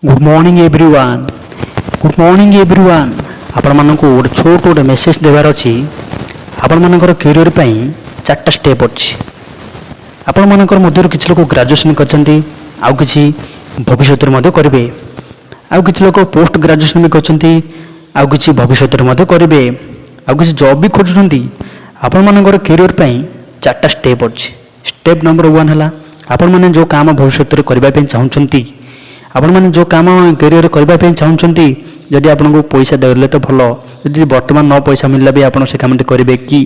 Good morning, everyone. Good morning, everyone. ଆପଣମାନଙ୍କୁ ଗୋଟେ ଛୋଟ ଗୋଟେ ମେସେଜ୍ ଦେବାର ଅଛି। ଆପଣମାନଙ୍କର କ୍ୟାରିୟର ପାଇଁ ଚାରିଟା ଷ୍ଟେପ୍ ଅଛି। ଆପଣମାନଙ୍କର ମଧ୍ୟରୁ କିଛି ଲୋକ ଗ୍ରାଜୁଏସନ୍ କରିଛନ୍ତି, ଆଉ କିଛି ଭବିଷ୍ୟତରେ ମଧ୍ୟ କରିବେ। ଆଉ କିଛି ଲୋକ ପୋଷ୍ଟ ଗ୍ରାଜୁଏସନ୍ ବି କରିଛନ୍ତି, ଆଉ କିଛି ଭବିଷ୍ୟତରେ ମଧ୍ୟ କରିବେ। ଆଉ କିଛି ଜବ୍ ବି ଖୋଜୁଛନ୍ତି। ଆପଣମାନଙ୍କର କ୍ୟାରିୟର ପାଇଁ ଚାରିଟା ଷ୍ଟେପ୍ ଅଛି। ଷ୍ଟେପ୍ ନମ୍ବର 1 ହେଲା, ଆପଣମାନେ ଯେଉଁ କାମ ଭବିଷ୍ୟତରେ କରିବା ପାଇଁ ଚାହୁଁଛନ୍ତି, ଆପଣମାନେ ଯେଉଁ କାମ କ୍ୟାରିୟର କରିବା ପାଇଁ ଚାହୁଁଛନ୍ତି, ଯଦି ଆପଣଙ୍କୁ ପଇସା ଦେଲେ ତ ଭଲ, ଯଦି ବର୍ତ୍ତମାନ ନ ପଇସା ମିଳିଲା ବି ଆପଣ ସେ କାମଟି କରିବେ କି?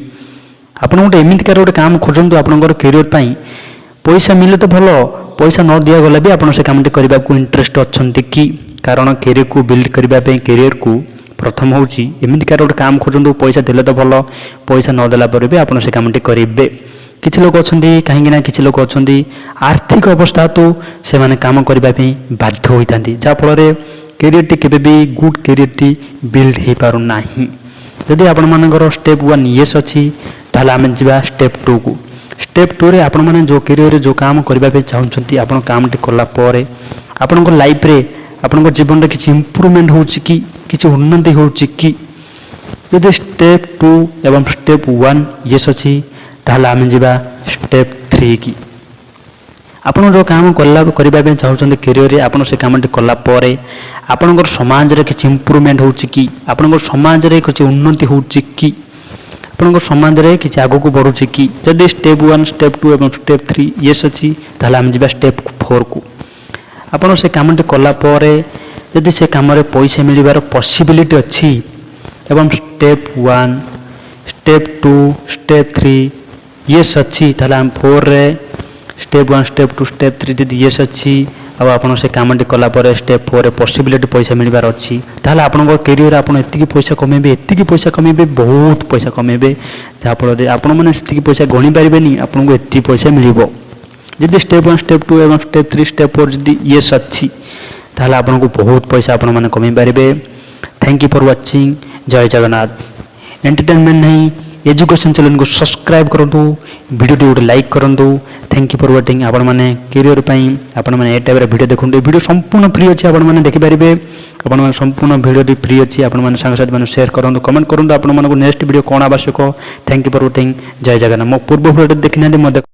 ଆପଣ ଗୋଟେ ଏମିତିକାର ଗୋଟେ କାମ ଖୋଜନ୍ତୁ ଆପଣଙ୍କର କ୍ୟାରିୟର ପାଇଁ, ପଇସା ମିଳିଲେ ତ ଭଲ, ପଇସା ନ ଦିଆଗଲେ ବି ଆପଣ ସେ କାମଟି କରିବାକୁ ଇଣ୍ଟରେଷ୍ଟ ଅଛନ୍ତି କି? କାରଣ କ୍ୟାରିୟରକୁ ବିଲ୍ଡ କରିବା ପାଇଁ କ୍ୟାରିୟରକୁ ପ୍ରଥମ ହେଉଛି ଏମିତିକାର ଗୋଟେ କାମ ଖୋଜନ୍ତୁ, ପଇସା ଦେଲେ ତ ଭଲ, ପଇସା ନ ଦେଲା ପରେ ବି ଆପଣ ସେ କାମଟି କରିବେ। କିଛି ଲୋକ ଅଛନ୍ତି, କାହିଁକି ନା କିଛି ଲୋକ ଅଛନ୍ତି, ଆର୍ଥିକ ଅବସ୍ଥା ହେତୁ ସେମାନେ କାମ କରିବା ପାଇଁ ବାଧ୍ୟ ହୋଇଥାନ୍ତି, ଯାହାଫଳରେ କ୍ୟାରିୟରଟି କେବେ ବି ଗୁଡ୍ କ୍ୟାରିୟରଟି ବିଲ୍ଡ ହୋଇପାରୁନାହିଁ। ଯଦି ଆପଣମାନଙ୍କର ଷ୍ଟେପ୍ 1 ୟେସ୍ ଅଛି, ତାହେଲେ ଆମେ ଯିବା ଷ୍ଟେପ୍ 2କୁ। ଷ୍ଟେପ୍ 2ରେ ଆପଣମାନେ ଯେଉଁ କ୍ୟାରିୟରରେ ଯେଉଁ କାମ କରିବା ପାଇଁ ଚାହୁଁଛନ୍ତି, ଆପଣ କାମଟି କଲା ପରେ ଆପଣଙ୍କ ଲାଇଫରେ, ଆପଣଙ୍କ ଜୀବନରେ କିଛି ଇମ୍ପ୍ରୁଭମେଣ୍ଟ ହେଉଛି କି? କିଛି ଉନ୍ନତି ହେଉଛି କି? ଯଦି ଷ୍ଟେପ୍ 2 ଏବଂ ଷ୍ଟେପ୍ 1 ୟେସ୍ ଅଛି, ତାହେଲେ ଆମେ ଯିବା ଷ୍ଟେପ୍ 3 କି। ଆପଣ ଯେଉଁ କାମ କରିବା ପାଇଁ ଚାହୁଁଛନ୍ତି କ୍ୟାରିୟରରେ, ଆପଣ ସେ କାମଟି କଲା ପରେ ଆପଣଙ୍କର ସମାଜରେ କିଛି ଇମ୍ପ୍ରୁଭମେଣ୍ଟ ହେଉଛି କି? ଆପଣଙ୍କର ସମାଜରେ କିଛି ଉନ୍ନତି ହେଉଛି କି? ଆପଣଙ୍କ ସମାଜରେ କିଛି ଆଗକୁ ବଢ଼ୁଛି କି? ଯଦି ଷ୍ଟେପ୍ 1, ଷ୍ଟେପ୍ 2 ଏବଂ ଷ୍ଟେପ୍ 3 ୟେସ୍ ଅଛି, ତାହେଲେ ଆମେ ଯିବା ଷ୍ଟେପ୍ 4କୁ। ଆପଣ ସେ କାମଟି କଲା ପରେ ଯଦି ସେ କାମରେ ପଇସା ମିଳିବାର ପସିବିଲିଟି ଅଛି ଏବଂ step 1, step 2, step 3 yes ଅଛି, ତାହେଲେ ଆମେ 4ରେ step 1, step 2, step 3 ଯଦି ୟେସ୍ ଅଛି ଆଉ ଆପଣ ସେ କାମଟି କଲା ପରେ ଷ୍ଟେପ୍ 4ରେ ପସିବିଲିଟି ପଇସା ମିଳିବାର ଅଛି, ତାହେଲେ ଆପଣଙ୍କ କ୍ୟାରିୟରରେ ଆପଣ ଏତିକି ପଇସା କମେଇବେ, ଏତିକି ପଇସା କମେଇବେ, ବହୁତ ପଇସା କମେଇବେ, ଯାହାଫଳରେ ଆପଣମାନେ ସେତିକି ପଇସା ଗଣି ପାରିବେନି, ଆପଣଙ୍କୁ ଏତିକି ପଇସା ମିଳିବ। ଯଦି ଷ୍ଟେପ୍ 1, ଷ୍ଟେପ୍ 2 ଏବଂ ଷ୍ଟେପ୍ 3, ଷ୍ଟେପ୍ 4 ଯଦି ୟେସ୍ ଅଛି, ତାହେଲେ ଆପଣଙ୍କୁ ବହୁତ ପଇସା ଆପଣମାନେ କମେଇ ପାରିବେ। Thank you for watching. Jay Jagannath. Entertainment ନାହିଁ, ଏଜୁକେସନ୍ ଚ୍ୟାନେଲକୁ ସବସ୍କ୍ରାଇବ୍ କରନ୍ତୁ, ଭିଡ଼ିଓଟି ଗୋଟେ ଲାଇକ୍ କରନ୍ତୁ। Thank you for watching. ଆପଣମାନେ କ୍ୟାରିୟର ପାଇଁ ଆପଣମାନେ ଏ ଟାଇପ୍ର ଭିଡ଼ିଓ ଦେଖନ୍ତୁ। ଏ ଭିଡ଼ିଓ ସମ୍ପୂର୍ଣ୍ଣ ଫ୍ରି ଅଛି, ଆପଣମାନେ ଦେଖିପାରିବେ। ଆପଣମାନେ ସମ୍ପୂର୍ଣ୍ଣ ଭିଡ଼ିଓଟି ଫ୍ରି ଅଛି। ଆପଣମାନେ ସାଙ୍ଗସାଥିମାନେ ସେୟାର କରନ୍ତୁ, କମେଣ୍ଟ କରନ୍ତୁ ଆପଣମାନଙ୍କୁ ନେକ୍ସଟ ଭିଡ଼ିଓ କ'ଣ ଆବଶ୍ୟକ। Thank you for watching. Jay Jagannath. ମୋ ପୂର୍ବ ଭିଡ଼ିଓଟି ଦେଖିନାହାନ୍ତି, ମୋ ଦେଖ।